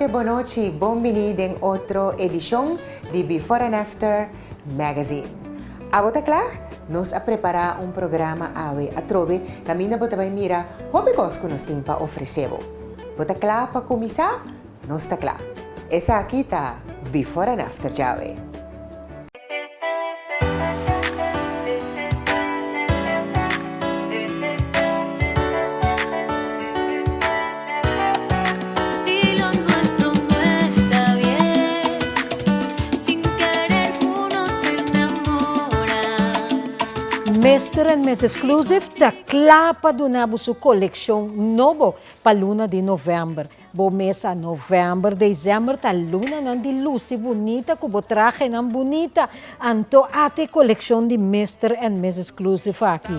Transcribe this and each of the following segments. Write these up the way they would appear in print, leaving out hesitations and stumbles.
Nuevamente bon nochi, bon bini den otro edishon di Before and After Magazine. Abo ta kla? Nos a prepará un programa awe atrobe kaminda bo ta bai mira hopi kos ku nos tin pa ofresé bo. Bo ta kla pa kuminsá? Nos ta kla. Esaki ta Before and After djawe. Mister and Miss Exclusive ta kla pa duna bo su kolekshon nobo pa luna di novèmber. Bo mesa novèmber, desèmber ta lunanan di lusi bunita ku bo trahenan bunita, anto ata e kolekshon di Mister and Miss Exclusive aki.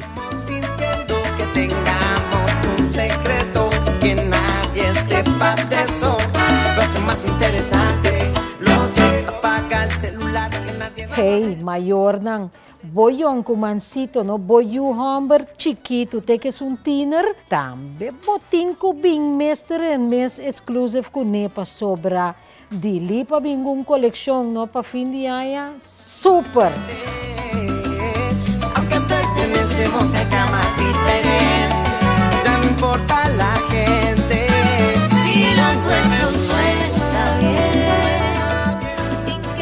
Hey, mayornan, Bo yonkumansito no, bo yu hòmber chikitu te ku es un tiner, tambe bo tin ku bin Mister and Miss Exclusive kuné pasobra di li pa bin un kolekshon no pa fin di aña super!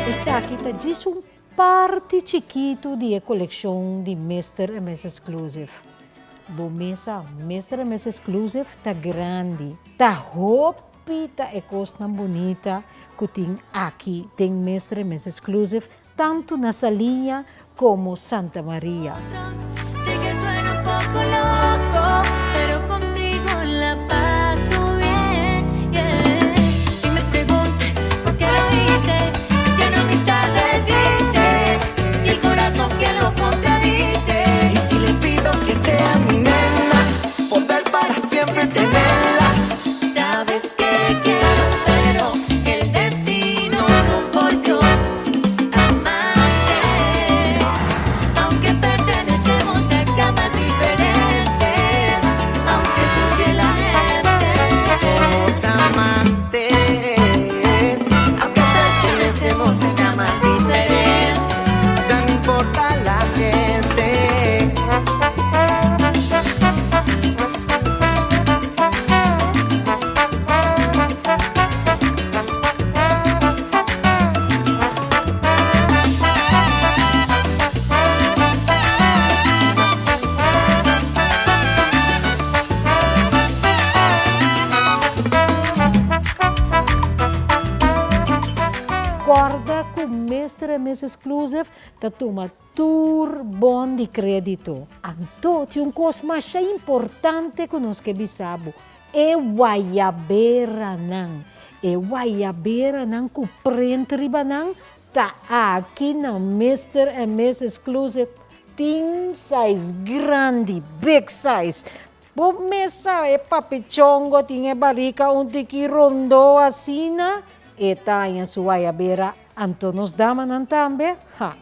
Esaki ta djis un Parti chikitu di e kolekshon di Mister en Miss Exclusive. Bo mesa Mister en Miss Exclusive ta grandi. Ta hopi ta e kosnan bunita ku tin aki den Mister en Miss Exclusive, tantu na Saliña komo Santa Maria. Corda cu Mister en Miss Exclusive ta tuma tur bon di credito. Anto tin un cos masha importante cu nos ke bisa bo, e wayaberanan, e wayaberanan cu prent riba nan ta aki na Mister and Miss Exclusive tin size grandi, big size. Bo mes sa e papichongo tin e barika un tiki rondó asina, e ta haña su wayabera, anto nos damanan tambe, ha.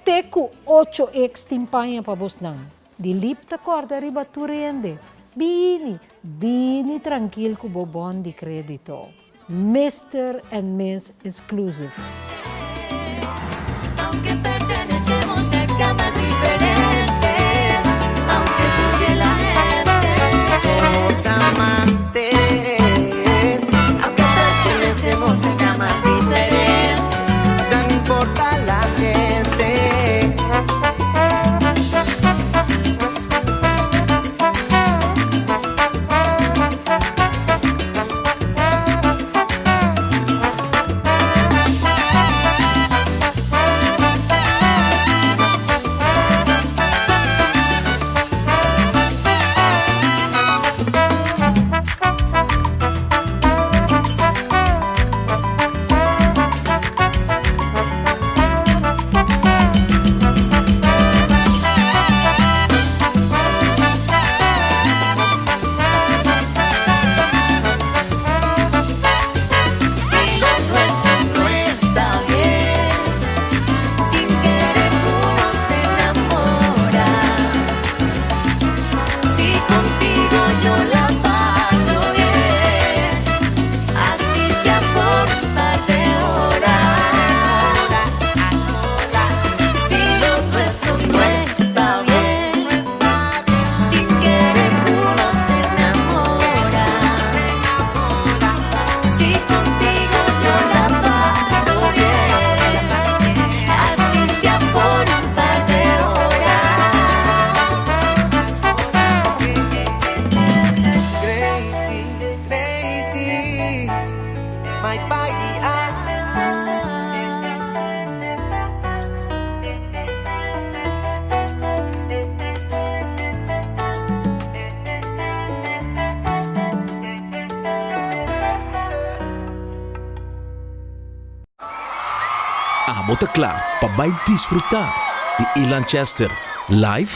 Te ku ocho eks tin paña pa bosnan. Di lip ta kòrda riba tur hende. Bini, bini trankil ku bo bon di krédito. Mister and Miss Exclusive. Abo ta kla pa bai disfrutá di Ilan Chester live?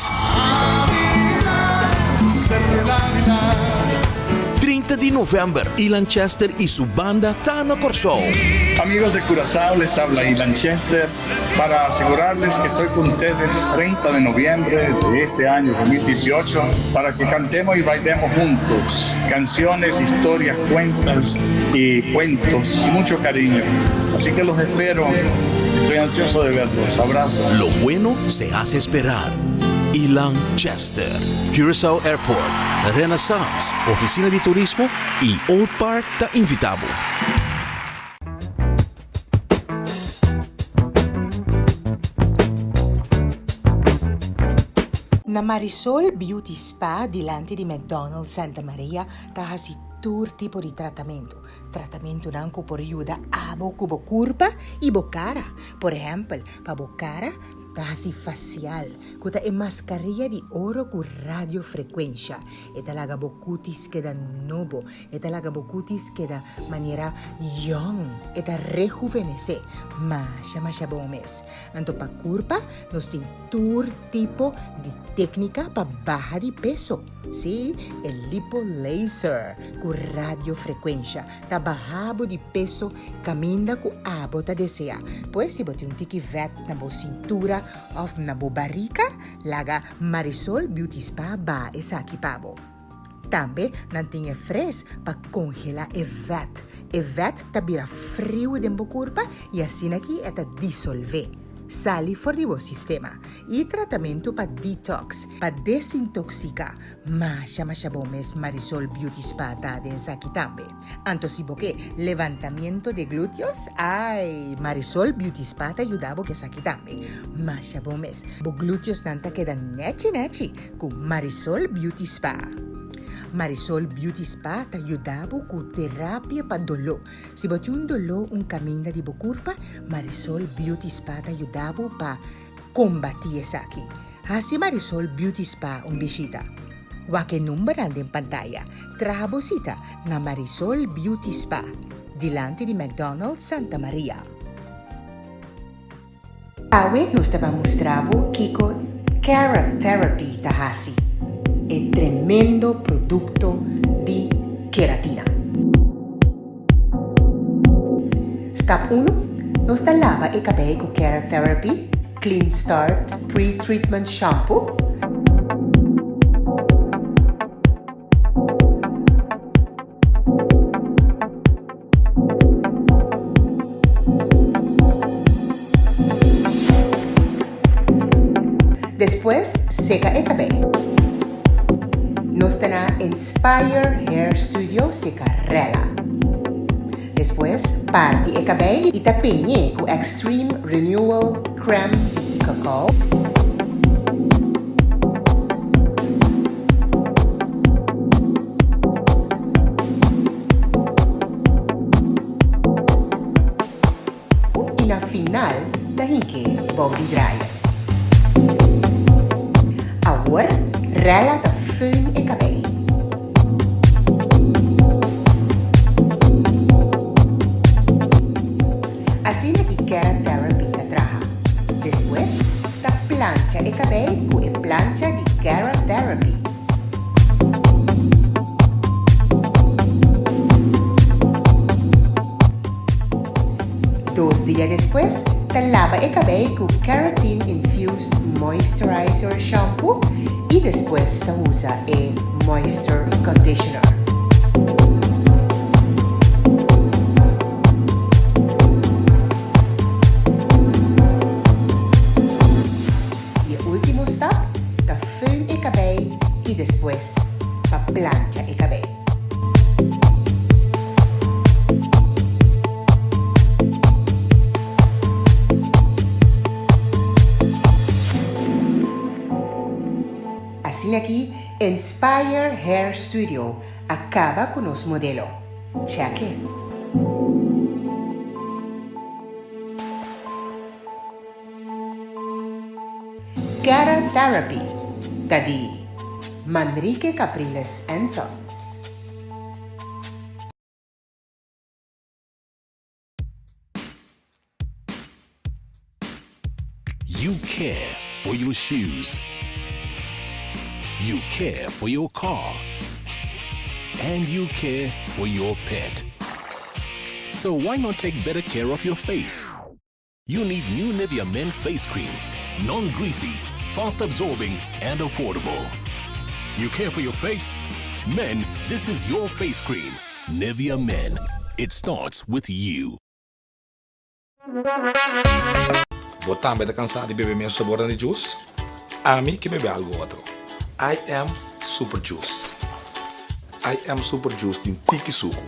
30 di novèmber Ilan Chester i su banda ta na Kòrsou. Amigos de Curaçao les habla Ilan Chester para asegurarles que estoy con ustedes 30 de noviembre de este año 2018 para que cantemos y bailemos juntos canciones, historias, cuentas y cuentos y mucho cariño. Así que los espero. Estoy ansioso de verlos. Abrazo. Lo bueno se hace esperar. Ilan Chester, Curaçao Airport, Renaissance, Oficina di Turismo y Old Park ta invita bo. Na Marisol Beauty Spa dilanti di McDonald's Santa Maria ta hasi tur tipo di tratamentu. Tratamentunan ku por yuda abo ku bo kurpa i bo kara. Por ehèmpel, pa bo kara ta hasi fasial, ku ta e maskaria di oro ku radiofrekuensha. E ta laga bo kutis keda nobo, e ta laga bo kutis keda manera yòn, e ta rehuvenesé. Masha masha bon mes. Anto pa kurpa nos tin tur tipo di téknika pa baha di peso. Sí, e lipo laser ku radiofrekuensha ta baha bo di peso kaminda ku abo ta deseá. Pues si bo tin un tiki vèt na bo sintura òf na bo barika, laga Marisol Beauty Spa baha esaki pa bo. Tambe nan tin e fres pa kongelá e vèt. E vèt ta bira friu den bo kurpa i asina ki e ta disolvé, sali for di bo sistema. I tratamentu pa detox, pa desintoksiká. Masha masha bon mes Marisol Beauty Spa ta den esaki tambe. Anto si bo ke levantamiento de glúteos, ai, Marisol Beauty Spa ta yuda bo ku esaki tambe. Masha bon mes. Bo glúteosnan ta keda nechi nechi ku Marisol Beauty Spa. Marisol Beauty Spa ta yuda bo ku terapia pa doló. Si bo tin un doló un kaminda di bo kurpa, Marisol Beauty Spa ta yuda bo pa Kombatí esaki. Hasi Marisol Beauty Spa un bishita. Wak e numbernan den pantaya. Traha bo sita na Marisol Beauty Spa, dilanti di McDonald's Santa Maria. Awe nos ta ban mustra bo kiko Kera Therapy ta hasi, e tremendo produkto di keratina. Stap unu, Nos ta laba e kabei ku Keratherapy Clean Start Pre-Treatment Shampoo. Despues seka e kabei. Nos ta na Inspire Hair Studio seka rela. Despues parti e kabei i ta peñ'é ku Extreme Renewal Crème di cacao. I na final ta hink'é bou di dryer. Awor Rella ta föhn e kabei. Asina ki Keratherapy ta traha. Despues ta plancha e kabei ku e plancha di Keratherapy. Dos dia despues ta laba e kabei ku Keratin Infused Moisturizer Shampoo i despues ta usa e Moisture Conditioner. I e ultimo stap ta föhn e kabei i despues pa plancha e kabei. Asina ki Inspire Hair Studio a kaba ku nos modelo. Check it! Kera Therapy ta di Manrique Capriles and Sons. You care for your shoes. You care for your car. And you care for your pet. So why not take better care of your face? You need new Nivea Men Face Cream. Non-greasy, fast absorbing, and affordable. You care for your face? Men, this is your face cream. Nivea Men. It starts with you. Bo tambe ta cansá di bebe mesun sabornan di juice? Ami ke bebe algo otro. I am Super Juice. I am Super Juice tin tiki suku.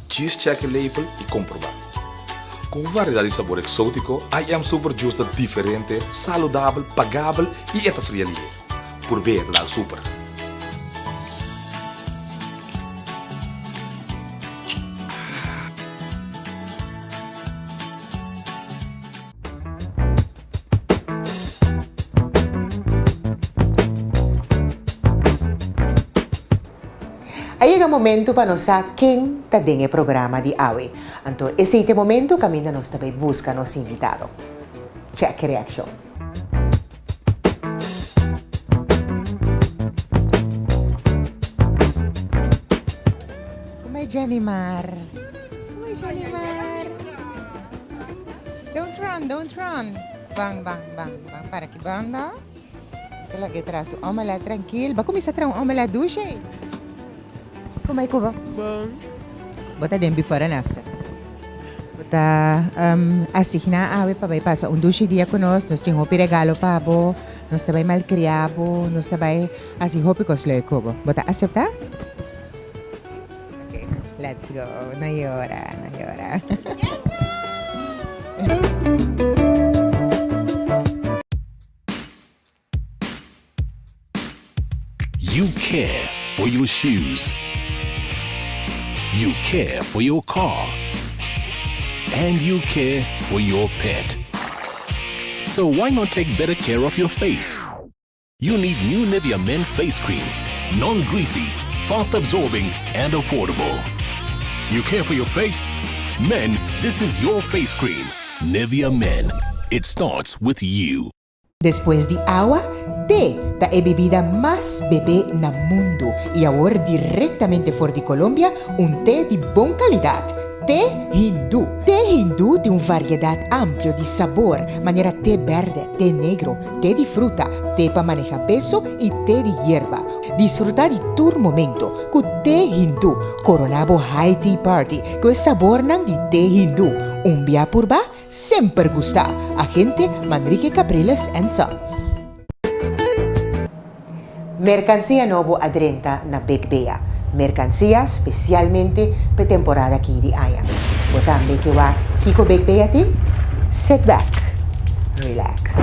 Djis check e label y comproba. Cu un variedad di sabor exotico, I am Super Juice ta diferente, saludabel, pagabel y e ta fria lihe. Purb'é ta dal super. A yega momento pa nos sa ken ta den e programa di awe. Anto esei ta e momento kaminda nos ta bai buska nos invitado. Check e reakshon. Come Jenny-Mar. Come Jenny-Mar. Don't run, don't run. Ban, ban, ban, ban. Para ki banda. Esta laga e traha su omelet trankil. Bo a kuminsá traha un omelet dushi. Come ay kubo. Bon. Bo ta den before and after. Bo ta asigná awe pa bai pasa un dushi dia ku nos. Nos tin hopi regalo pa bo. Nos ta bai malkriá bo. Nos ta bai hasi hopi kos leuk ku bo. Bo ta aseptá? Ok, let's go. No yora, no yora. You care for your shoes. You care for your car. And you care for your pet. So why not take better care of your face? You need new Nivea Men Face Cream. Non-greasy, fast absorbing and affordable. You care for your face? Men, this is your face cream. Nivea Men. It starts with you. Despues di awa, te ta e bebida mas bebé na mundu i awor direktamente for di Colombia un te di bon kalidat, te hindú. Te hindú tin un variedat amplio di sabor, manera te bèrdè, te negro, te di fruta, te pa maneha peso i te di yerba. Disfrutá di tur momento ku te hindú. Koroná bo high tea party ku e sabornan di te hindú. Un bia purba Semper gusta, agente Manrique Capriles and Sons. Merkansia nobo a drenta na Big Bea. Merkansia spesialmente p'e temporada aki di aña. Bo tambe ke wak kiko Big Bea tin? Sit back, relax.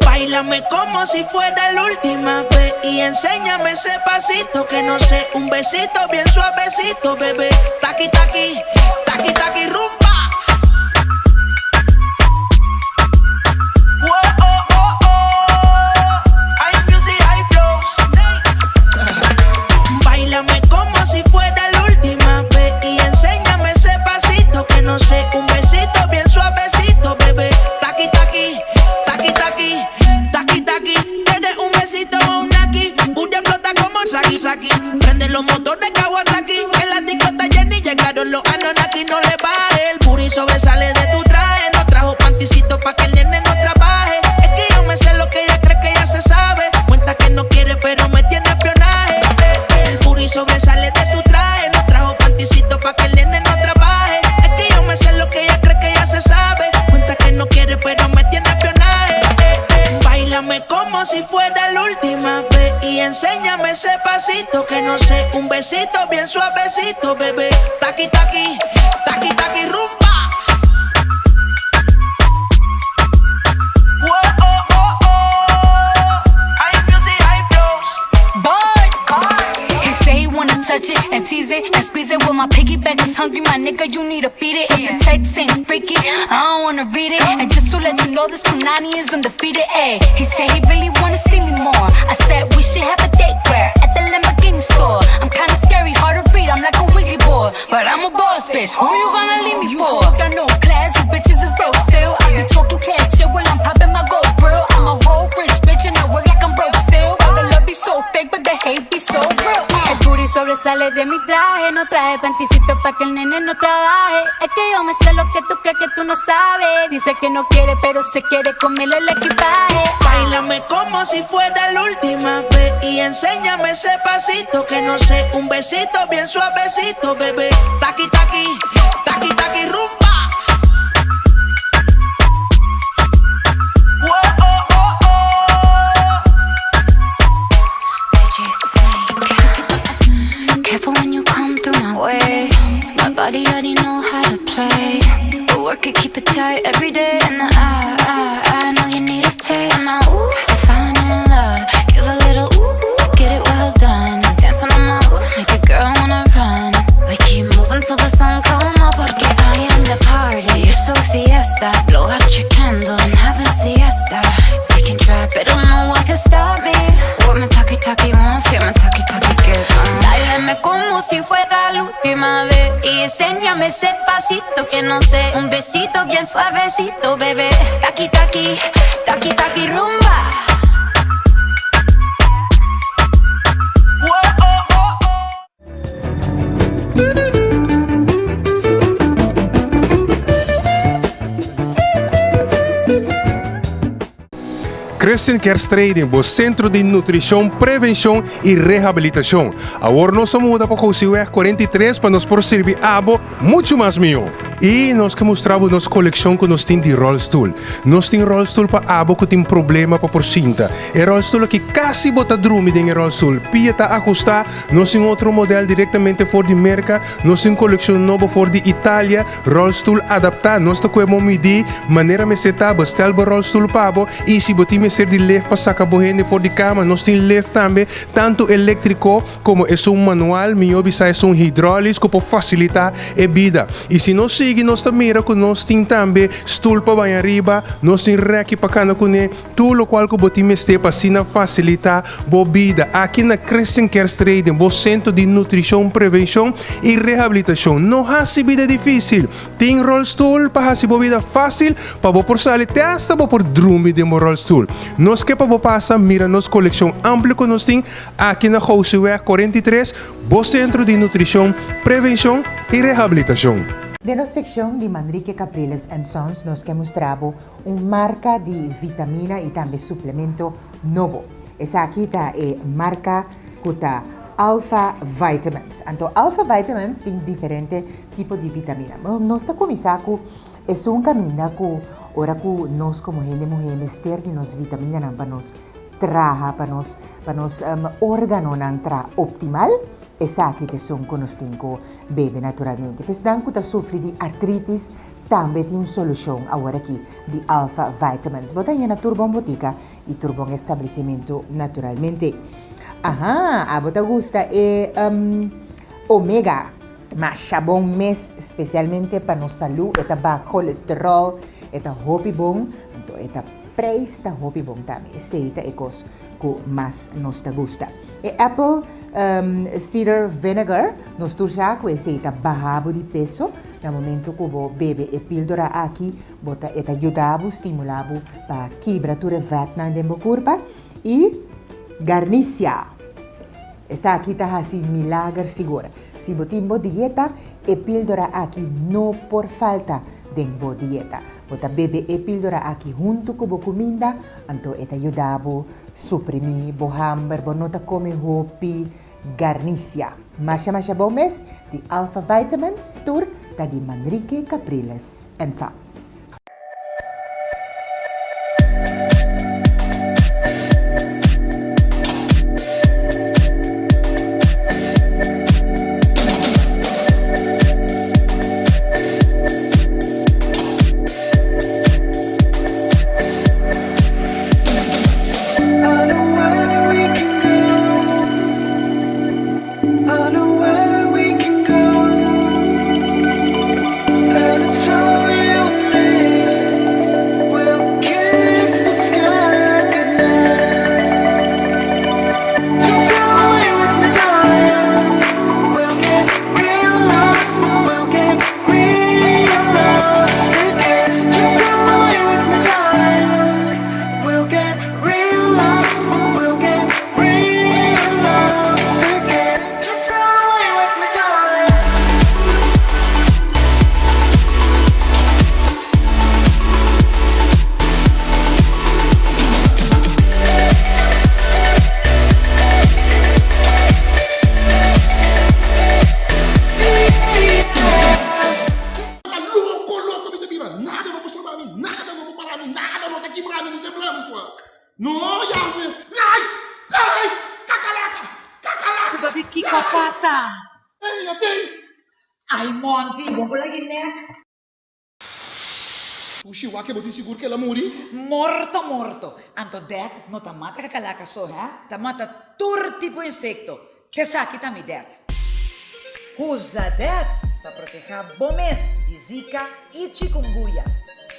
Bailame como si fuera la última vez y enséñame ese pasito que no sé, un besito bien suavecito, bebé. Taqui taqui, taqui taqui rumba. Bailame como si fuera la última vez y enséñame ese pasito que no sé, un besito bien suavecito, bebé. Taqui taqui, taqui taqui, taqui taqui. Quieres un besito o un aquí? Booty explota como Saki Saki. Prende los motores Kawasaki. En la discota Jenny llegaron los Anunnaki. No le baje, el booty sobresale de tu traje. No trajo panticito pa' que el nene no trabaje. Es que yo me sé lo que ella cree que ya se sabe. Cuenta que no quiere, pero me tiene espionaje. El booty sobresale de tu traje. No trajo panticito pa' que el nene no trabaje. Es que yo me sé lo que ella cree que ya se sabe. Cuenta que no quiere, pero me tiene espionaje. Bailame como si fuera la última vez y enséñame ese pasito que no sé, un besito bien suavecito, bebé. Taqui taqui, taqui taqui rumba. Touch it and tease it and squeeze it. Well, my piggyback is hungry, my nigga, you need to feed it. If the text ain't freaky, I don't wanna read it. And just to let you know, this Punani is undefeated. Ayy, he said he really wanna see me more. I said we should have a date where at the Lamborghini store. I'm kinda scary, hard to read. I'm like a Ouija board, but I'm a boss bitch. Who you gonna leave me for? Got no class, you bitches is broke still. I be talking cash shit while I'm popping my gold grill. I'm a whole rich bitch and I work like I'm broke still. The love be so fake, but the hate be so real. El booty sobresale de mi traje. No traje panticito pa' que el nene no trabaje. Es que yo me sé lo que tú crees que tú no sabes. Dice que no quiere, pero se quiere comerle el equipaje. Báilame como si fuera la última vez y enséñame ese pasito que no sé, un besito bien suavecito, bebé. Taqui taqui, taqui taqui rumba. Whoa, oh, oh, oh. DJ Snake. Careful when you come through my way. My body already know how to play. But work it, keep it tight every day. And I, I, I know you need a taste. And I, ooh, I'm falling in love. Give a little ooh, ooh, get it well done. Dancing on my ooh, make a girl wanna run. We keep moving till the sun come up. Porque I am the party. It's a fiesta. Blow out your candles and have a siesta. We can try, but no one can stop me. What my talkie talkie wants, get my talkie talkie gets. Báilame como si fuera la última vez y enséñame ese pasito que no sé. Un besito bien suavecito, bebé. Taki taki, taki taki rumba. Whoa, oh, oh, oh. Christian Care Trading, bo sentro di nutrishon, prevenshon i rehabilitashon. Awor nos a muda pa Gosiweg 43 pa nos por sirbi abo muchu mas mihó. I nos ke mustra bo nos kolekshon ku nos tin di ròlstul. Nos tin ròlstul pa abo ku tin problema pa por sinta. E ròlstul aki kasi bo ta drumi den e ròlstul. Pia ta ahustá. Nos tin otro modèl direktamente for di Merka. Nos tin kolekshon nobo for di Italia. Rolstoel adaptá, Nos ta koe bo midí manera mester ta, bestel bo rolstoel pa bo i si bo tin mester di lef pa saka bo hende for di kama, nos tin lef tambe, tantu eléktriko komo esun manual, mihó bisa esun hidrólis ku por fasilitá e bida. I si nos sigui nos ta mira ku nos tin tambe stul pa baña riba, nos tin rèki pa kana kuné, Tur lokual ku bo tin mester pa asina fasilitá bo bida aki na Christian Care Street den bo sentro di nutrishon, prevenshon i rehabilitashon. No hasi bida difísil. Tin rolstoel pa hasi bo bida fásil pa bo por sali te asta bo por drumi den bo rolstoel. Nos ke pa bo pasa mira nos kolekshon amplio ku nos tin aki na Goudseweg 43, bo sentro di nutrishon, prevenshon i rehabilitashon. Den nos sekshon di Manrique Capriles and Sons nos ke mustra bo Un marka di vitamina i tambe suplemento nobo. Esaki ta e marka ku ta Alpha Vitamins. Anto Alpha Vitamins tin diferente tipo di vitamina. Nos ta kuminsá ku esun kaminda ku ora ku nos komo hende muhé mester di nos vitaminanan pa nos traha, pa nos pa nos órganonan traha optimal, esaki ta esun ku nos tin ku bebe naturalmente. Pa esnan ku ta sufri di artritis, Tambe tin un solushon aworakí di Alpha Vitamins. Bo ta haña na tur bon botika i tur bon establesimentu naturalmente. Aha, abo ta gusta e omega. Masha bon mes, spesialmente pa nos salú. E ta baha kolesterol, e ta hopi bon, anto e ta prijs ta hopi bon tambe. Esei ta e kos ku mas nos ta gusta. E apple cider vinegar, nos tur sa ku esei ta baha bo di peso. Na momento ku bo bebe e píldora aki, bo ta e ta yuda bo, stimulá bo pa kibra tur e vètnan den bo kurpa. I garnisia. Esaki ta hasi milager sigur. Si bo tin bo dieta, e píldora aki no por falta den bo dieta. Bo ta bebe e píldora aki huntu ku bo kuminda, anto e ta yuda bo suprimí bo hamber, bo no ta kome hopi. Garnisia. Masha masha bon mes di Alpha Vitamins tur ta di Manrique Capriles and Sons. Ai Monty, bo por lagi nek. Pushi wak bo tin sigur ku el a muri? Morto morto. Anto det no ta mata kakalaka so he, ta mata tur tipo insekto. Esaki ta mi det. Usa det pa protehá bo mes di Zika i chikungunya.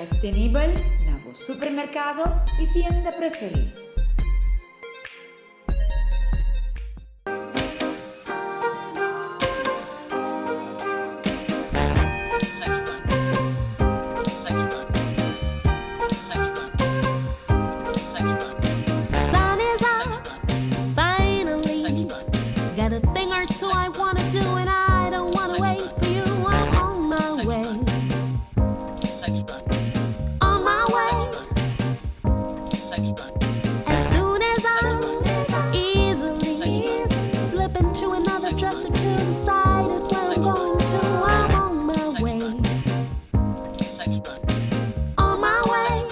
Obtenibel na bo supermerkado i tienda preferí. Sun is up, finally. Got a thing or two I wanna do, and I don't wanna wait for you. I'm on my way. On my way. As soon as I easily slip into another dress or two, decided where I'm going to, I'm on my way. On my way.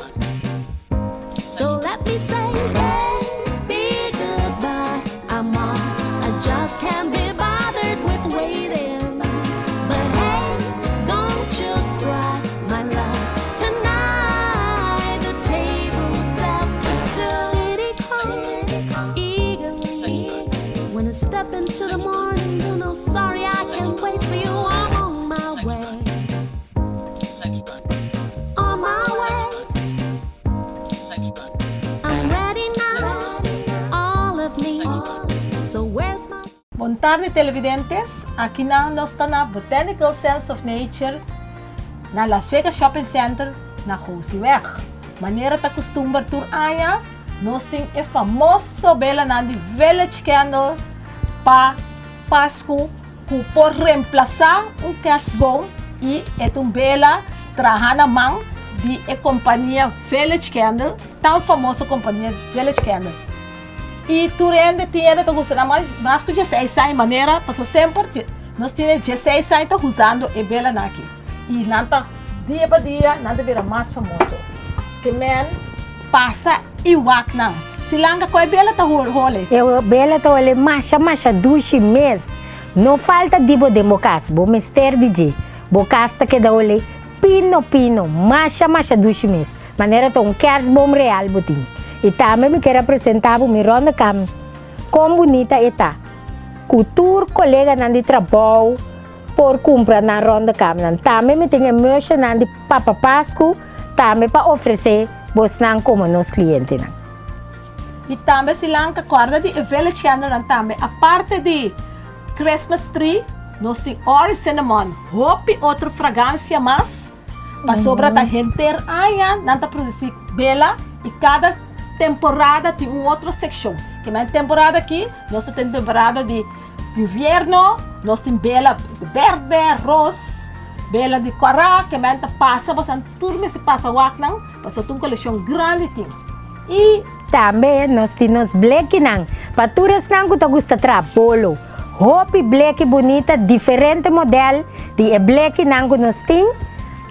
So let me say, baby, goodbye. I'm off. I just can't be bothered with waiting. But hey, don't you cry, my love. Tonight the table's set for two. City calls eagerly. When I step into the morning, you know, sorry I can't wait for you. I'm on my way. On my way. I'm ready now, all of me. So where's my Bon tardi televidentes, aki nan nos ta na Botanical Sense of Nature na Las Vegas Shopping Center na Gosieweg. Manera ta custumber tur aña nos tin e famoso belanan di Village Candle pa Pascu cu por reemplasa un kerstboom y e ta un bela traha na man di e compania Village Candle, tan famoso compania Village Candle. Y tur hende tin hende ta gusta nan mas mas cu dieseis aña manera pasobra semper nos tin dieseis aña ta usando e belanan aki y nan ta dia pa dia nan ta bira mas famoso ke men pasa y wak nan si langa cu e bela ta hole. E bela ta hole masha masha dushi mes no falta di bo den bo cas bo mester di dje bo cas ta keda hole pino pino masha masha dushi mes. Manera ta un kerstboom real bo tin. I tambe mi kier a presenta bo mi rondekam kon bunita e ta. Ku tur koleganan di trabou por kumpra nan rondekamnan. Tambe mi tin e meusjenan di Papa Pasku tambe pa ofresé bosnan komo nos klientenan. I tambe si lan ta kòrda di e village candlenan tambe aparte di Christmas tree nos tin orange cinnamon hopi otro fragansia mas. Pasobra ta henter aña nan ta produsí bela i kada temporada tin un otro sekshon. Kimen temporada aki nos ta tin temporada di invierno, nos tin bela berde, ros, bela di kòrá, kimen ta pasa boso tur mester pasa wak nan pasobra ta un kolekshon grandi tin. I. Tambe nos tin nos blekinan pa tur esnan ku ta gusta traha bolo. Hopi bleki bunita diferente model di e blekinan ku nos tin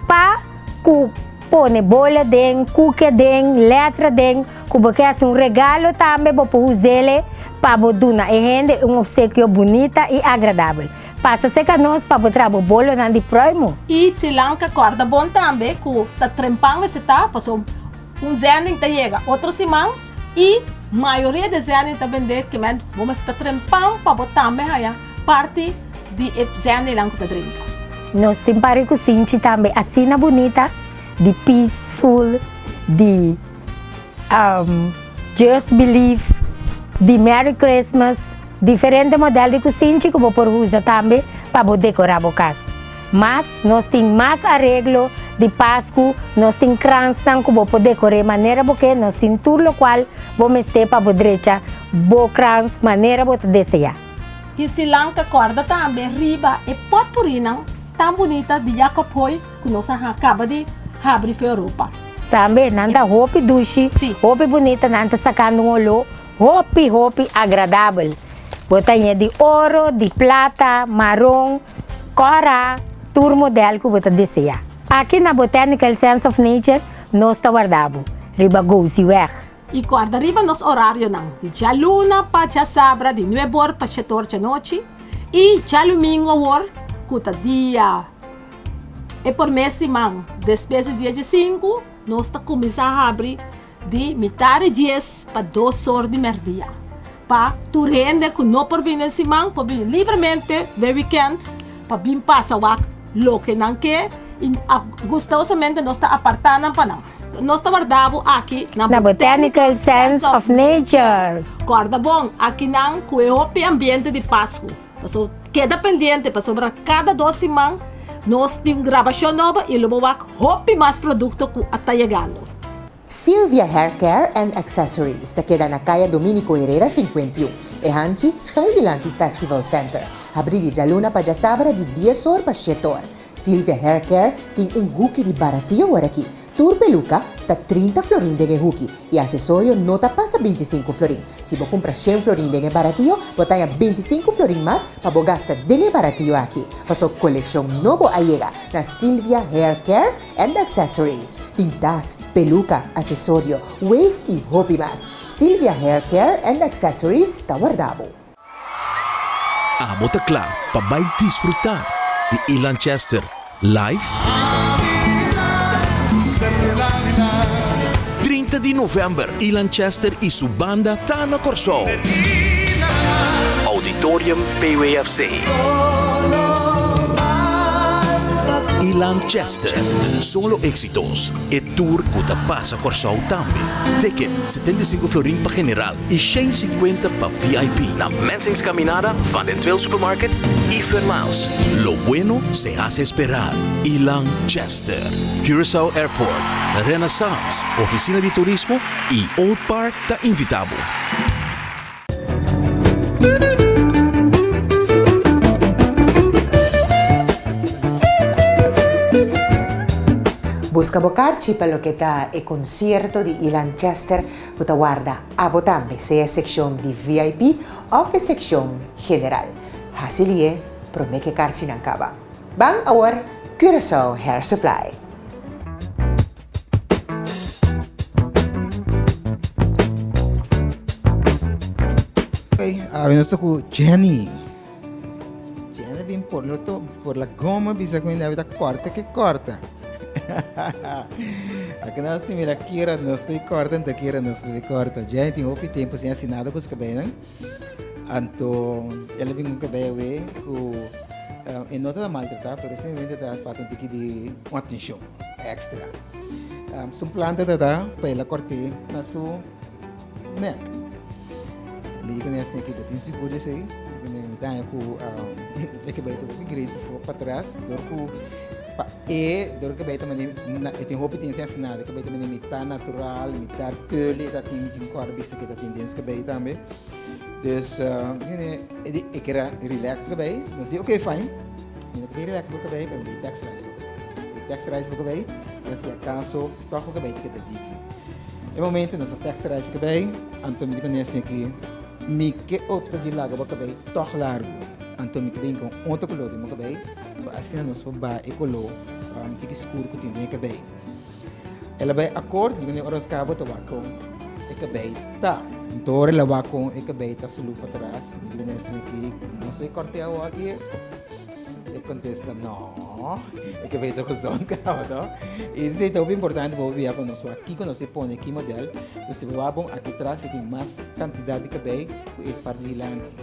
pa ku pone bola den, kuki aden, letra aden, ku bo ke hasi un regalo tambe bo por us'ele pa bo duna e hende un opsekio bunita i agradabel. Pasa serka nos pa bo traha bo bolonan di pruimu. I Chilanka kòrda bon tambe ku ta trempan mester ta pasobra Un zending ta yega otro siman y mayoria di e zending ta bende kimen bo mester ta trempan pa bo tambe haya parti di e zendingnan ku ta drinka. Nos tin pari ku sinchi tambe asina bunita di peaceful di just believe di merry christmas diferente model di kusinchi ku bo por usa tambe pa bo dekora bo kas. Mas nos tin mas areglo di Pasku, nos tin kransnan ku bo por dekor'é manera bo ke, nos tin tur lokual bo mester pa bo drecha bo krans manera bo ta deseá. Tin silan ta kòrda tambe riba e potpurinan tan bunita di Jacob Hoy ku nos a kaba di habri for Europa. Tambe nan ta hopi dushi, hopi bunita, nan ta sakando un oló Hopi hopi agradabel. Bo ta ña di oro, di plata, maron, kòrá, tur modèl ku bo ta deseá. Aki na Botanical Sense of Nature nos ta warda bo riba Gosieweg. I kòrda riba nos orarionan, di djaluna pa djasabra di nuebe or pa shete or djanochi i djalumingu awor. ku ta dia e promé siman despues di dia diesinku, nos ta kuminsá habri di mitar di dies pa dos or di mèrdia. Pa tur hende ku no por bini den siman por bini libremente den wikènt pa bin pasa wak loke nan ke i gustosamente nos ta apartá nan pa nan. Nos ta warda bo aki na Na Botanical Sense of Nature. Kòrda bon, akinan ku e hopi ambiente di Pasku. Paso keda pendiente pasobra kada dos siman nos tin un grabashon nobo i lo bo wak hopi mas produkto ku a ta yegando. Sylvia Hair Care and Accessories ta keda na Kaya Dominico Herrera 51, e hanchi schuin dilanti Festival Center. Habri di djaluna pa djasabra di dies or pa shet or. Sylvia Hair Care tin un huki di baratio ora aki. Tur peluka ta 30 florin den e huki i asesorio no ta pasa 25 florin. Si bo kumpra shen florin den e baratio, bo ta haña 25 florin mas pa bo gasta den e baratio aki. Paso kolekshon nobo a yega na Sylvia Hair Care and Accessories. Tin tas, peluka, asesorio, wave i hopi mas. Sylvia Hair Care and Accessories ta warda bo. Abo ta kla pa bai disfrutá di Ilan Chester live? 30 di novèmber Ilan Chester i su banda ta na Kòrsou. Auditorium PWFC. Ilan Chester, solo éxitos, e tour ku ta pasa Kòrsou tambe. Ticket, 75 florin pa general. I 150 pa VIP na Mensing's Caminada, Van den Tweel Supermarket i Fun Miles. Lo bueno se hace esperar. Ilan Chester, Curaçao Airport, Renaissance, Oficina di Turismo i Old Park ta invita bo. Busca bo karchi pa loke ta e concierto di Ilan Chester Bo ta warda abo tambe, sea e sekshon di VIP òf e sekshon general. Hasi lié promé ku e karchinan kaba. Ban awor Curaçao Hair Supply! Awe nos ta ku Jenny. Jenny bin por lo to, por la goma bisa ku hende awe ta korta ke korta. Aki nos si mira Kira nos estoy korta anto Kira nos estoy korta. Jenny tin hopi tempo sin hasi nada ku su kabeinan. Anto el a bin un kabei awe ku e no ta maltratá pero simplemente ta falta un tiki di un atenshon extra. Su plan ta ta pa el a kort'é na su Nek. Mi di kuné asina ki bo tin sigur di esei? Mi ta haña ku e ke bai ta hopi great before patras dor ku pa e dor ke bai ta mane e tin hopi tin esei asina e ke bai ta mane mitad natural mitad curly e ta tin mi tin kòrda bisa ke ta tin den su kabei tambe dus e di e kera relax su kabei nos di okay fine mi no ta bin relax bo kabei pero mi bin texturize bo kabei mi texturize bo kabei pa si akaso tòg bo kabei ta keda diki. E momento nos a texterize cabey, anto mi di con esaki aki, mi ke opta di laga bo cabey toch largo, anto mi ke bin con otro color den bo cabey, pa asina nos por baha e color tiki scur cu tin den e cabey. El a bay acord, mi di con ora nos caba ta wak con e cabey ta. Anto ora el a wak con e cabey ta sulu patras, mi di con esaki aki, nos bay corte awo aki. E contesta, No, e ke beta gezond caba to. Y esey ta hopi importante pa bo bia pa nos wak kico nos e pone ki model. So si bo wak bon aki tras e tin mas cantidad di cabey cu e parti dilanti.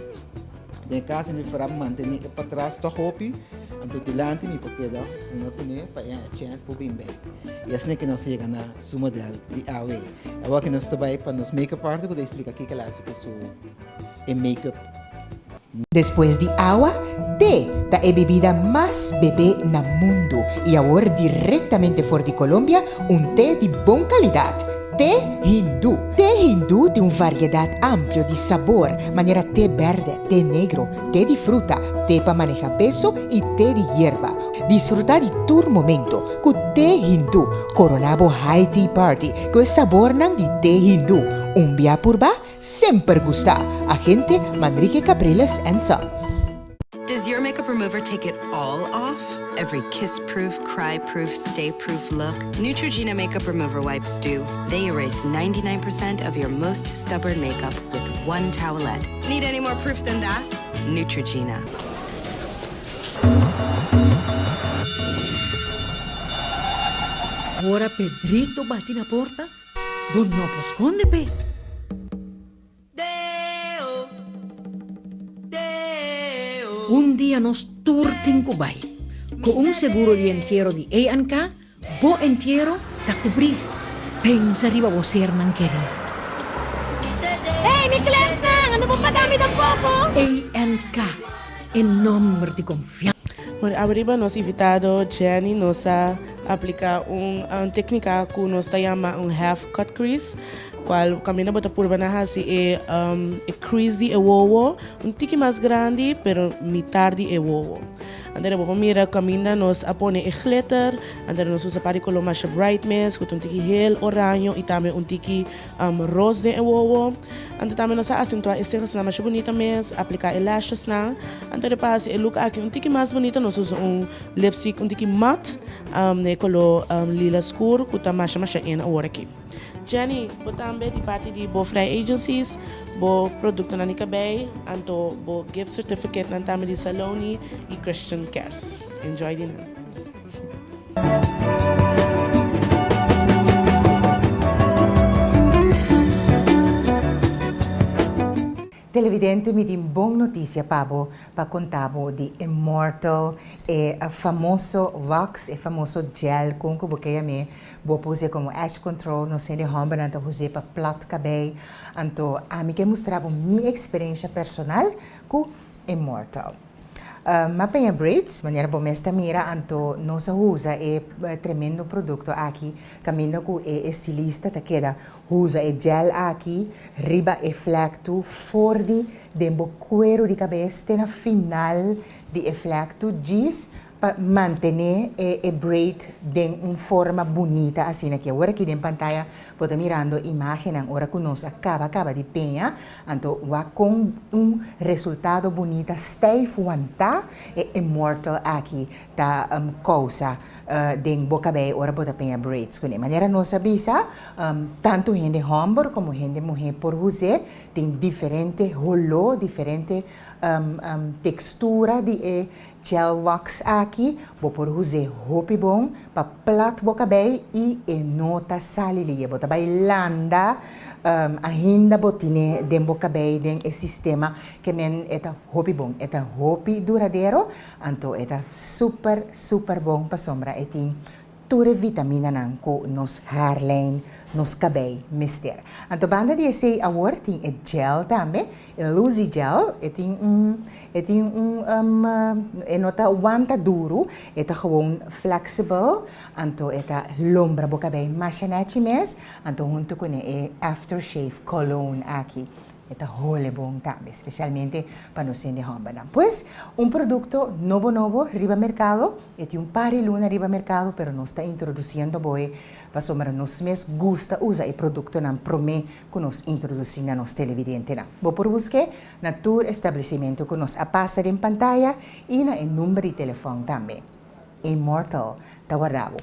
Den e caso mi prefera mantene e patras toch hopi, anto dilanti mi por keda hunga cune pa e haña chance por bin bay. Y asina ke nos yega na su model di awe. Awor ke nos ta bay pa nos make-up artist cu ta explica kico el a haci cu su e make-up. Despues di awa, te ta e bebida mas bebé na mundu i awor direktamente for di Colombia un te di bon kalidat, te hindú. Te hindú tin un variedat amplio di sabor, manera te bèrdè, te negro, te di fruta, te pa maneha peso i te di yerba. Disfrutá di tur momento ku te hindú. Koroná bo high tea party ku e sabornan di te hindú. Un bia purbá, Semper gusta, agente Manrique Capriles and Sons. Does your makeup remover take it all off? Every kiss-proof, cry-proof, stay-proof look? Neutrogena makeup remover wipes do. They erase 99% of your most stubborn makeup with one towelette. Need any more proof than that? Neutrogena. Ora Pedrito bati na porta, bo no por skonde p'e. Un dia nos tur tin ku bai. Ku un seguro di entiero di ANK, bo entiero ta kubrí. Pensa riba bo sernan kerí. Hey, mi klèsnan, ando bo paga mi tampoko? ANK, e nòmber di konfiansa. Bueno, awe nos invitado Jenny nos a aplica un tecnica cu nos ta yama un half cut crease, cual caminda bo ta purba na haci e e crease di e wowo un tiki mas grandi pero mitar di e wowo. Anto bo por mira caminda nos a pone e glitter, anto nos usa par di color masha bright mes cu ta un tiki heel oraño y tambe un tiki ros den e wowo. Anto tambe nos a acentua e cejasnan masha bunita mes, aplica e lashesnan. Anto de pa haci e look aki un tiki mas bunita nos usa un lipstick un tiki matte den e color lila scur cu ta masha masha in awor aki. Jenny, bo tambe di parti di bo Vrij Agencies, bo productonan di cabey, anto bo gift certificatenan tambe di Saloni y Christian Cares. Enjoy di nan. Televidente mi tin bon noticia pa bo pa conta bo di Immortal e famoso wax e famoso gel con cu bo ke yam'e bo por usa como edge control nos hende hombernan ta usa pa plat cabey anto ami ke mustra bo mi experiencia personal cu Immortal. M'a peña braids, manera bo mes ta mira, anto nos a usa e tremendo producto aki caminda cu e estilista ta keda usa e gel aki riba e vlektu for di den bo cuero di cabes te na final di e vlektu djis pa mantene e braid den un forma bunita asina ki awor aki den pantaya bo ta mirando imagennan ora cu nos a caba caba di peña anto wak con un resultado bunita stijf wanta e immortal aki ta causa den bo cabey ora bo ta peña braids cune. Manera nos a bisa tanto hende homber como hende muhe por use tin diferente holo diferente textura di e Gel wax aki bo por us'é hopi bon pa plat bo kabei i e no ta sali liye. Bo ta bai landa ainda bo tine den bo kabei den e sistema ke men e ta hopi bon. E ta hopi duradero anto e ta super super bon pasobra e tin Tur e vitaminanan ku nos haarlijn, nos kabei mester. Anto banda di esei awor tin e gel tambe, e Luzy gel, e tin un, e tin un, e no ta wanta duru, e ta gewoon flexible, anto e ta lombra bo kabei masha nechi mes, anto hunto kuné e aftershave cologne aki. E ta hole bon tambe, specialmente pa nos hende hombernan. Pues, un producto nobo nobo riba mercado, e tin un par di luna riba mercado, pero nos ta introduciendo bo e pasobra nos mes gusta usa e productonan prome cu nos introduci na nos televidentenan. Bo por busque na tur establecimento cu nos a pasa den pantaya y na e number di telefon tambe. Immortal ta warda bo.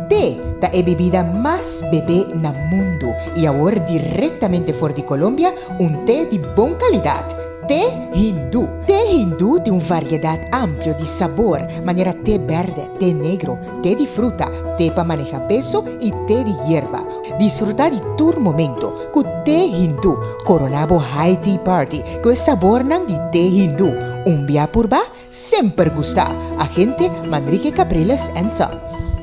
Té ta e bibida mas bebé na mundu i awor direktamente for di Colombia un té di bon kalidat, té hindú. Té hindú tin un variedat amplio di sabor, manera té bèrdè, té negro, té di fruta, té pa maneha peso i té di yerba. Disfrutá di tur momento ku té hindú. Koroná bo high tea party ku e sabornan di té hindú. Un bia purba, Semper gusta! Agente Manrique Capriles and Sons.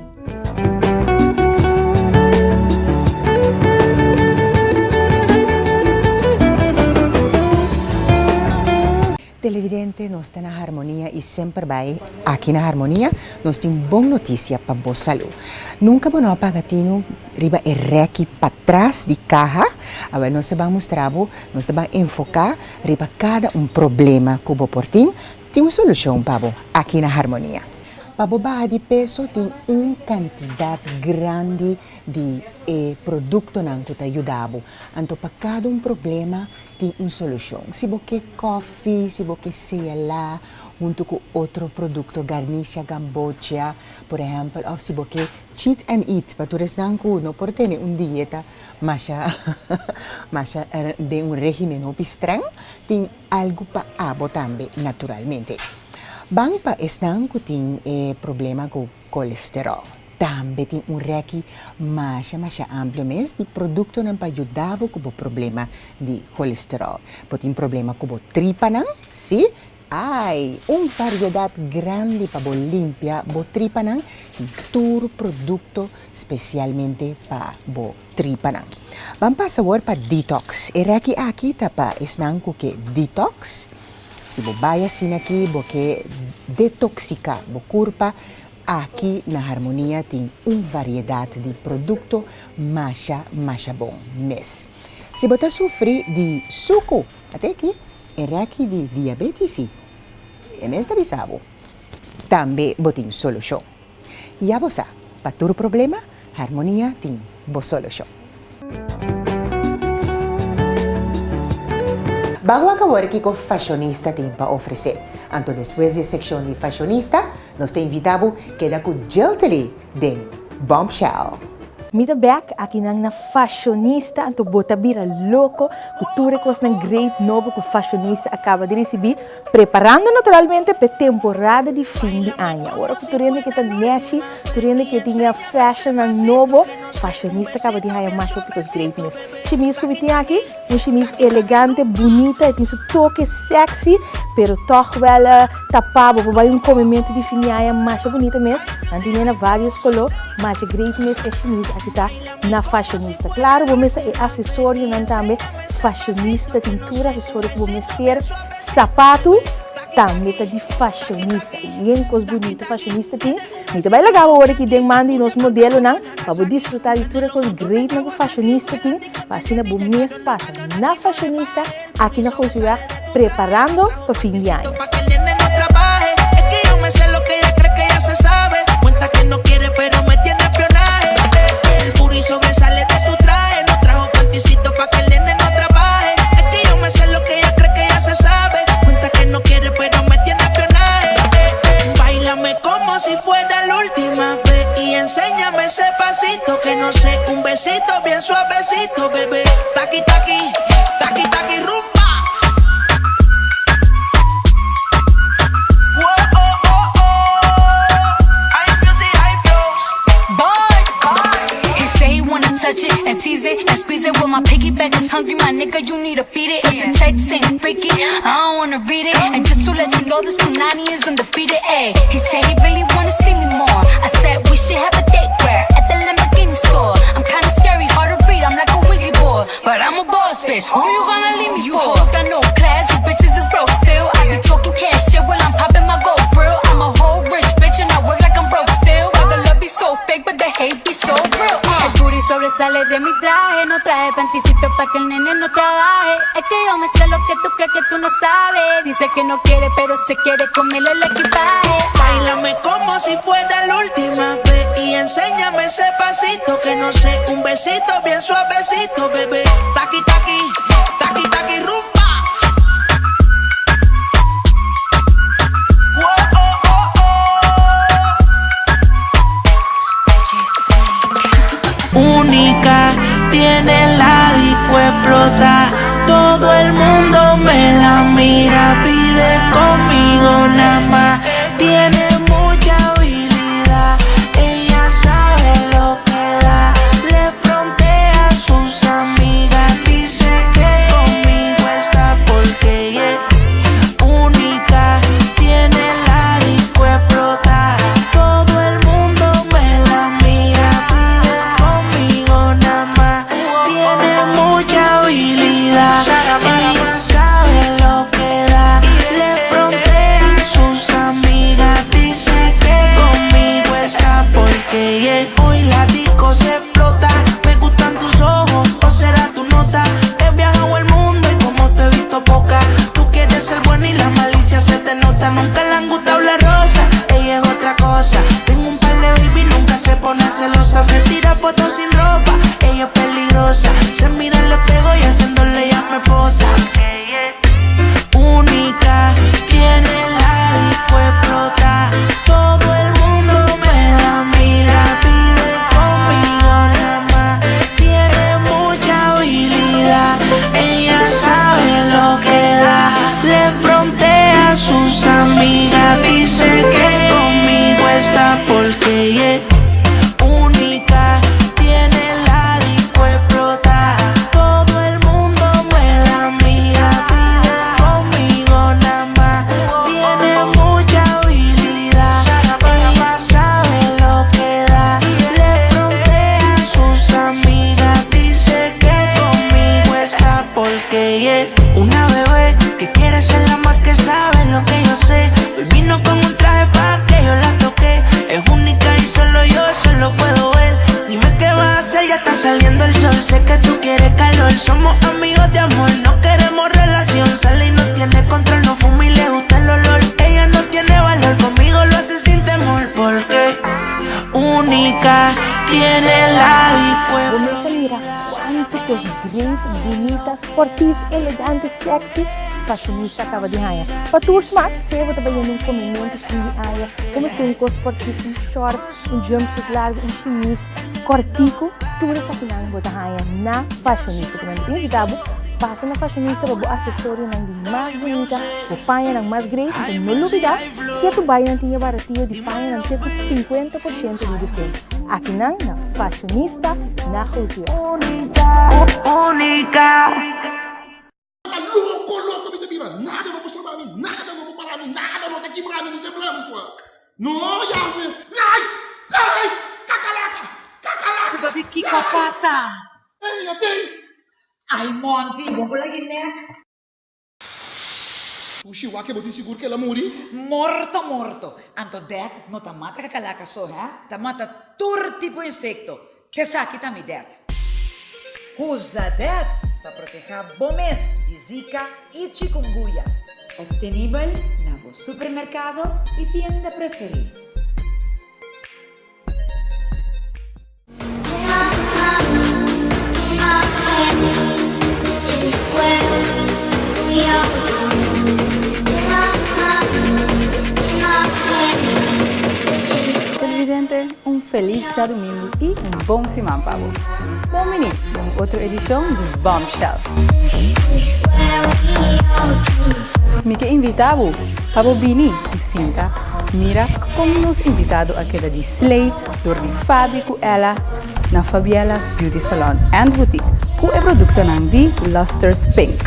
Televidente nos ta na Harmonia y semper bay aki na Harmonia nos tin bon noticia pa bo salud. Nunca bo no a paga tinu riba e reki patras di caha? Awel nos ta ban mustra bo, nos ta ban enfoca Riba kada un problema ku bo por tin, tin un solushon pa bo aki na Harmonia. Pa bo baha di peso tin un kantidat grandi di e produktonan ku ta yuda bo. Anto pa kada un problema tin un solushon. Si bo ke kòfi, si bo ke sela huntu ku otro produkto, garnisha gambocha por ehèmpel, òf si bo ke cheat and eat pa tur esnan ku no por tene un dieta Masha masha den un regimen hopi streng tin algu pa abo tambe naturalmente. Ban pa esnan ku tin e problema ku kolesteròl. Tambe tin un rèki masha masha amplio mes di produktonan pa yuda bo ku bo problema di kolesteròl. Bo tin problema ku bo tripanan? Sí? Ai, un variedat grandi pa bo limpia bo tripanan, tin tur produkto spesialmente pa bo tripanan. Ban pasa awor pa detox. E rèki aki ta pa esnan ku ke detox. Si bo bai asina aki bo ke detoksiká bo kurpa, aki na Harmonia tin un variedat di produkto masha masha bon mes. Si bo ta sufri di suku, ate aki e rèki di diabétis si e mes ta bisa bo, tambe bo tin solushon. Ya bo sa, pa tur problema, Harmonia tin bo solushon. Ban wak awor kiko Fashionista tin pa ofresé. Anto despues di e sekshon di Fashionista, nos ta invitá bo keda ku Jiltely den Bombshell. Mi ta bek akinan na Fashionista, anto bo ta bira loko ku tur e kosnan great nobo ku Fashionista a kaba di risibí, preparando naturalmente p'e temporada di fin di aña. Ora ku tur hende ke ta nechi, tur hende ke tin e fashionnan nobo, Fashionista kaba di haña mas hopi kos great mes. Shimis ku mi tin aki, un shimis elegante, bunita, e tin su toke sexy, pero tòg wèl tapá. Bo por bai un komementu di fin di aña masha bunita mes. Nan tin e na vários koló, masha great mes e shimis aki ta na Fashionista. Klaro bo mester e asesorionan tambe, Fashionista tin tur asesorio ku bo mester. Sapatu tambe ta di Fashionista. Yen kos bunita Fashionista tin. Mi ta bai laga bo awor aki den man di nos modelonan pa bo disfruta di tur e kos greatnan ku Fashionista tin pa asina bo mes pasa na Fashionista aki na Gosiweg preparando pa fin di aña. Sobresale de mi traje, no traje panticito pa' que el nene no trabaje. Es que yo me sé lo que tú crees que tú no sabes. Dice que no quiere, pero se quiere comerle el equipaje. Báilame como si fuera la última vez y enséñame ese pasito que no sé, un besito bien suavecito, bebé. Taqui taqui, taqui taqui rumba. Única, tiene la disco explota. Todo el mundo me la mira, pide conmigo nada más. Tiene mucha habilidad, ella sabe lo que da. Le frontea a sus amigas, dice que conmigo está porque ella es única. Tiene la disco explota. Todo el mundo me la mira, pide conmigo nada más. Tiene mucha habilidad, ella sabe lo que da. Le frontea a sus amigas, dice que conmigo está porque ella hoy la disco se explota. Me gustan tus ojos, o será tu nota. He viajado el mundo y como te he visto poca. Tú quieres ser buena y la malicia se te nota. Nunca le han gustado la rosa, ella es otra cosa. Tengo un par de baby, nunca se pone celosa. Se tira fotos sin ropa, ella es peligrosa. Se mira al espejo y haciéndole ya me posa. Única, tiene la disco explota. Todo el mundo me la mira, pide conmigo nada más. Tiene mucha habilidad, ella sabe lo que da. Le frontea a sus amigas. Única, tiene la Bo mester mira cuanto cos great, bunita, sportief, elegante, sexy fashionista caba di haña. Pa tur smaak, sea bo ta bayendo un comimento fin di aña, como sea un cos sportief, un short, un jumpsuit largo, un shimis cortico, tur esakinan bo ta haña na fashionista. Cu nan ta invita bo pasa na fashionista pa bo accesorionan di mas bunita, bo pañanan mas great. Anto no lubida ke tu bay nan tin e baratio di pañanan te cu 50% di descuento. Akinan na fashionista na Gosiweg. Ta loko loko mi ta bira, nada no por stroba mi, nada no por para mi, nada no ta kibra mi ni tembla mi sua. No, Yahwe, ai, ai, kakalaka, kakalaka. Papi, kiko a pasa? Ey, atei. Ai, Monty, bo por laga e nek. Pushi, wak bo tin sigur ku el a muri? Morto, morto. Anto det no ta mata kakalaka so, hè? Ta mata tur tipo insekto. Esaki ta mi det. Usa det pa protehá bo mes di Zika i chikungunya. Obtenibel na bo supermerkado i tienda preferí. Televidente, un felis djadumingu i un bon siman pa bo. Bon bini den un otro edishon di Bombshell. Mi ke invitá bo pa bo bini i sinta mira kon nos invitado a keda di slay dor di Fabi ku Ella na Fabiela's Beauty Salon and Boutique ku e produktonan di Luster's Pink.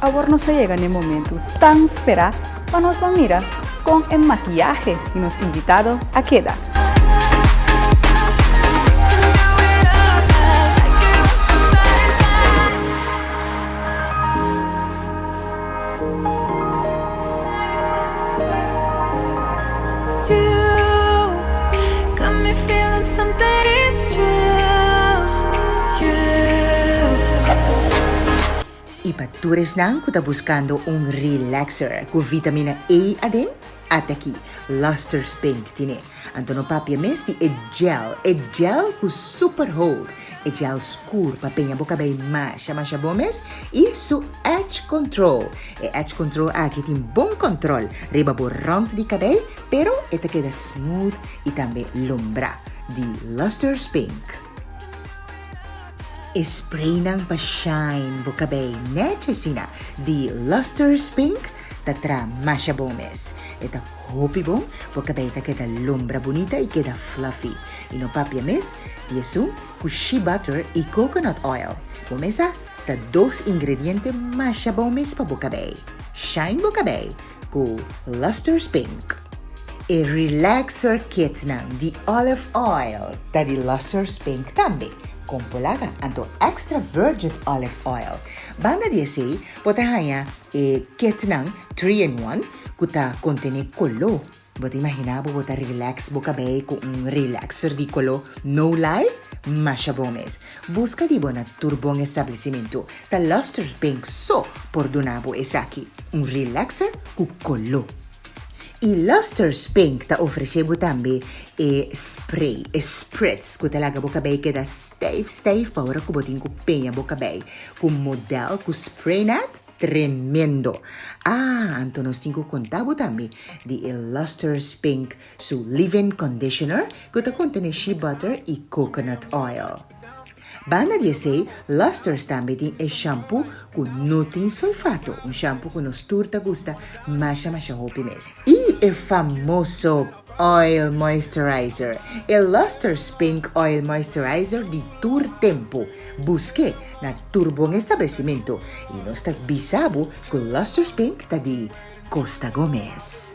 Awor nos a yega n'e momentu tan sperá pa nos ban mira kon e makiyahe di nos invitado a keda. I pa tur esnan ku ta buskando un relaxer ku vitamina E aden, ata aki Luster's Pink tine. Anto no papia mes di e gel, e gel ku super hold, e gel skur pa peña bo kabei masha masha bon mes i su edge control. E edge control aki tin bon control riba bo rond di kabei pero e ta keda smooth i tambe lombrá di Luster's Pink. E spraynan pa shine bo kabei nèchi asina di Lustrous Pink ta traha masha bon mes. E ta hopi bon, bo kabei ta keda lombra bunita i keda fluffy. I no papia mes di esun ku shea butter i coconut oil. Bo mes sa ta dos ingrediente masha bon mes pa bo kabei. Shine bo kabei ku Lustrous Pink. E relaxer kitnan di olive oil ta di Lustrous Pink tambe, kon por laga anto extra virgin olive oil. Banda di esei bo ta haña e kitnan three in one ku ta kontené koló. Bo ta imaginá bo bo ta relax bo kabei ku un relaxer di koló? No lie, masha bon mes. Buska di bo na tur bon establesimentu. Ta Lustrous Pink so por duna bo esaki, un relaxer ku koló. I Lustrous Pink ta ofresé bo tambe e spray, e spritz ku ta laga bo kabei keda stijf stijf pa ora ku bo tin ku peña bo kabei ku model ku spray net. Tremendo! Ah, anto nos tin ku konta bo tambe di e Lustrous Pink su leave-in conditioner ku ta kontené shea butter i coconut oil. Banda di esei, Lustrous tambe tin e shampoo ku no tin sulfato, un shampoo ku nos tur ta gusta masha masha hopi mes. I e famoso Oil Moisturizer, e Lustrous Pink Oil Moisturizer di tur tempu. Busk'é na tur bon establesimentu i nos ta bisa bo ku Lustrous Pink ta di Costa Gomez.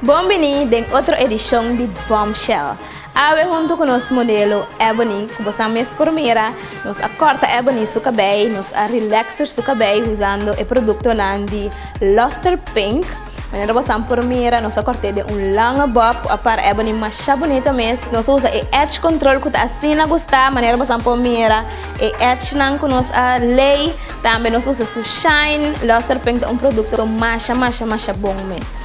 Bon bini den otro edishon di Bombshell. Awe huntu ku nos modelo Ebony, ku bosan mes por mira, nos a kòrta Ebony su kabei, nos a relaxer su kabei usando e produktonan di Luster Pink. Manera bosan por mira, nos a kòrt'é den un lange bob ku a para Ebony masha bunita mes. Nos a usa e edge control ku ta asina gustá, manera bosan por mira e edgenan ku nos a lei. Tambe nos usa su shine. Luster Pink ta un produkto masha masha masha bon mes.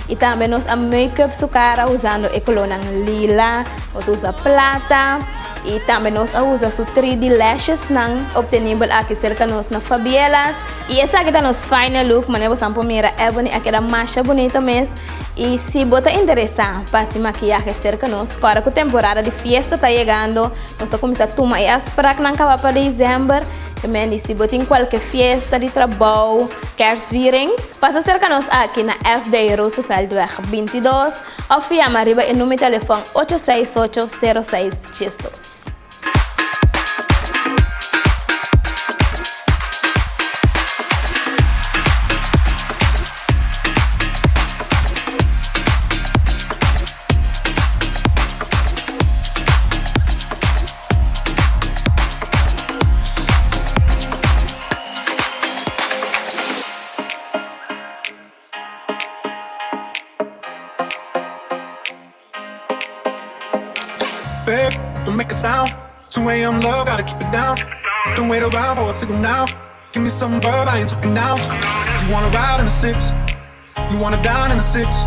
I tambe nos a make-up su kara usando e kolónan lila, nos a usa plata i tambe nos a usa su 3D lashesnan optenibel aki serka nos na Fabielas. I esaki ta nos final look, manera bosan por mira Ebony a keda masha bunito mes. I si bo ta interesá pa hasi makiyahe serka nos, kòrda ku temporada di fiesta ta yegando, nos ta kuminsá tuma e afspraknan kaba pa desèmber. Mendi, si bo tin kualke fiesta di trabou, kerstviering, pasa serka nos aki na FD Rooseveltweg 22 òf yama riba e number telefòn ocho seis ocho sero seis djesdos. Babe, don't make a sound. 2 a.m. love, gotta keep it down. Don't wait around for a signal now. Give me some verb, I ain't talking now. You wanna ride in the six, you wanna dine in the six.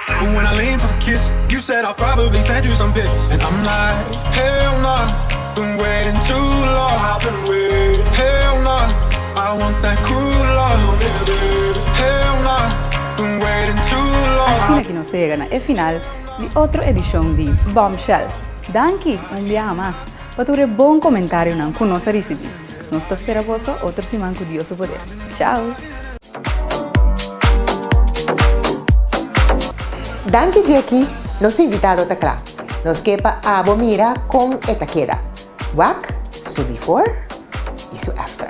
But when I lean for the kiss, you said I'll probably send you some pics. And I'm like, hell nah, been waiting too long. Hell nah, I want that cruel love. Hell nah, been waiting too long. Asina ki nos a yega na e final di otro edishon di Bombshell. Danki un biaha mas pa tur e bon komentarionan ku nos a risibí. Nos ta spera boso otro siman ku Dios su poder. Chao! Danki Jacky, nos invitado ta kla. Nos ke pa abo mira kon e ta keda. Wak su before i su after.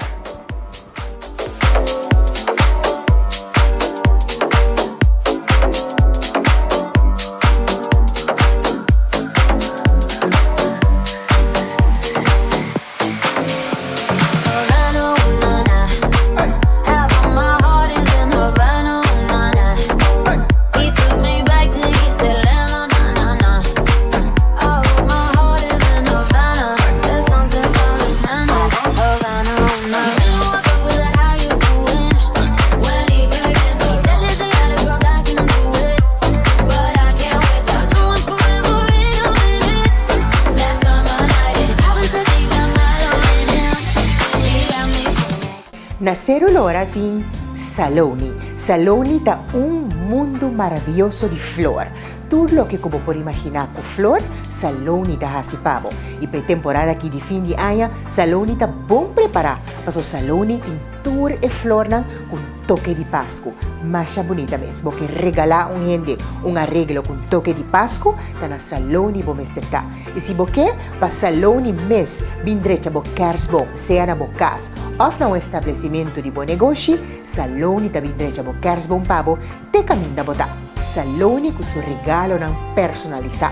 Na Seru Lora tin Saloni. Saloni ta un mundu maravioso di flor. Tur loke ku bo por imaginá ku flor, Saloni ta hasi pa bo. I pa e temporada aki di fin di aña, Saloni ta bon prepará, paso Saloni tin tur e flornan ku un toke di Pasku. Masha bunita mes. Bo ke regalá un hende un areglo ku un toke di Pasku, ta na Saloni bo mester ta. I si bo ke, pa Saloni mes bin drecha bo kersboom, sea na bo kas òf na un establesimentu di bo negoshi, Saloni ta bin drecha bo kersboom pa bo te kaminda bo ta. Saloni ku su regalonan personalisá.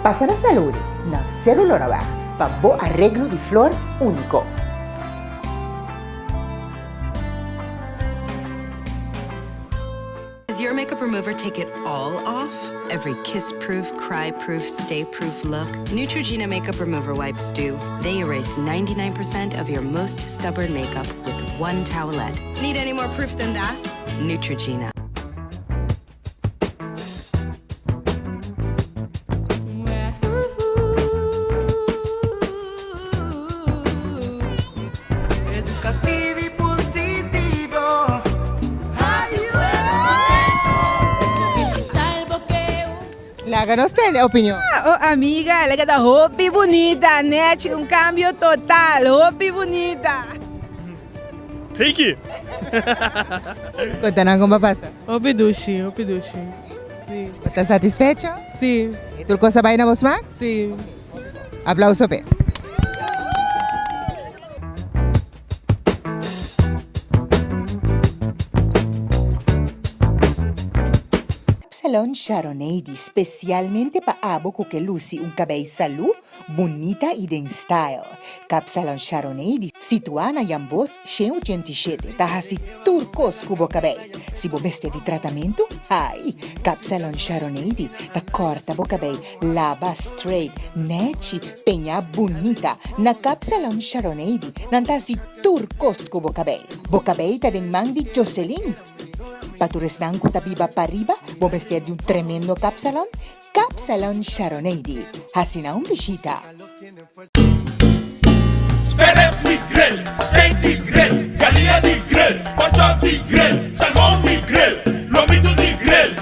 Pasa na Saloni na Seru Loraweg pa bo areglo di flor úniko. Does your makeup remover take it all off? Every kiss-proof, cry-proof, stay-proof look? Neutrogena makeup remover wipes do. They erase 99% of your most stubborn makeup with one towelette. Need any more proof than that? Neutrogena. Educativo y positivo. Laga nos tende opinion. Oh amiga, el a keda hopi bunita, nechi, un cambio total, hopi bunita. Piki! Konta nan kon pa pasa. Hopi dushi, hopi dushi. Si. Bo ta satisfecho? Si. E tur kos a bai na bo smak? Si. Aplauso p'e. Salon Sharonady spesialmente pa abo ku ke lusi un kabei salú, bunita i den style. Kapsalon Sharonady, situá na Jan Bos 187, ta hasi tur kos ku bo kabei. Si bo mester di tratamentu, ai! Kapsalon Sharonady ta kòrta bo kabei, laba, straight, nèchi, peñá bunita. Na Kapsalon Sharonady nan ta hasi tur kos ku bo kabei. Bo kabei ta den man di Joselin. Pa tur esnan ku ta biba pariba, bo mester di un tremendo kapsalon? Kapsalon Sharonady, hasi na un bishita. Sperreps di grill, steak di grill, galia di grill, pork chop di grill, salmon di grill, lomito di grill.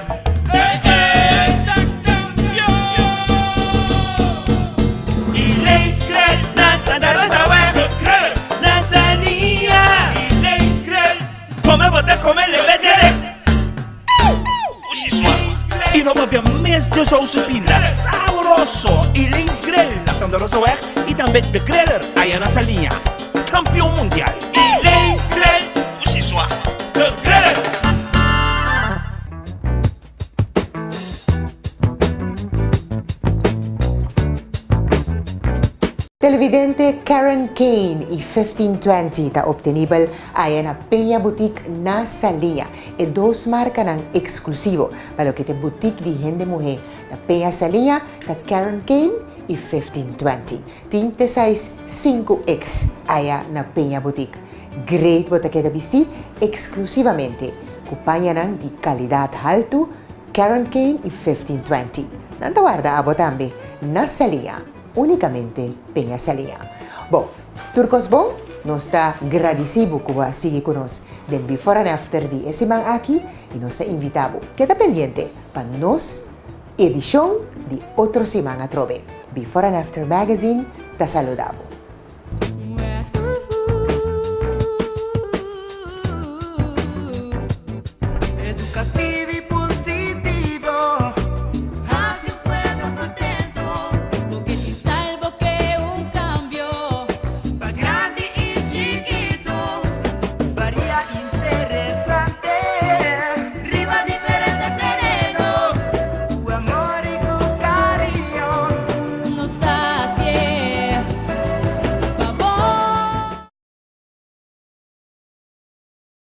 Ey ey ta campeon! Ileis Grill na Santa Rosa Weg. Grill na Sania. Ileis Grill. Come bo ta come lebe dere. Y no papia mes dje sousa pinda sabroso Elaine's Grill na Santa Rosaweg y tambe The Griller aya na Saliña. Campeon mundial Elaine's Grill Ushisua The Griller. Televidente Karen Kane y 1520 ta obtenibel aya na Peña Boutique na Saliña. E dos marcanan exclusivo pa loke ta e boutique di hende muhe na Peña Saliña ta Karen Kane y 1520. Tin te size 5X aya na Peña Boutique. Great bo ta keda bisti exclusivamente cu pañanan di calidad haltu Karen Kane y 1520. Nan ta warda abo tambe na Saliña. Únikamente Peña Saliña. Bon, tur kos bon, nos ta gradisí bo ku bo a sigui ku nos den Before and After di e siman aki i nos ta invitá bo keda pendiente pa nos edishon di otro siman atrobe. Before and After Magazine ta saluda bo.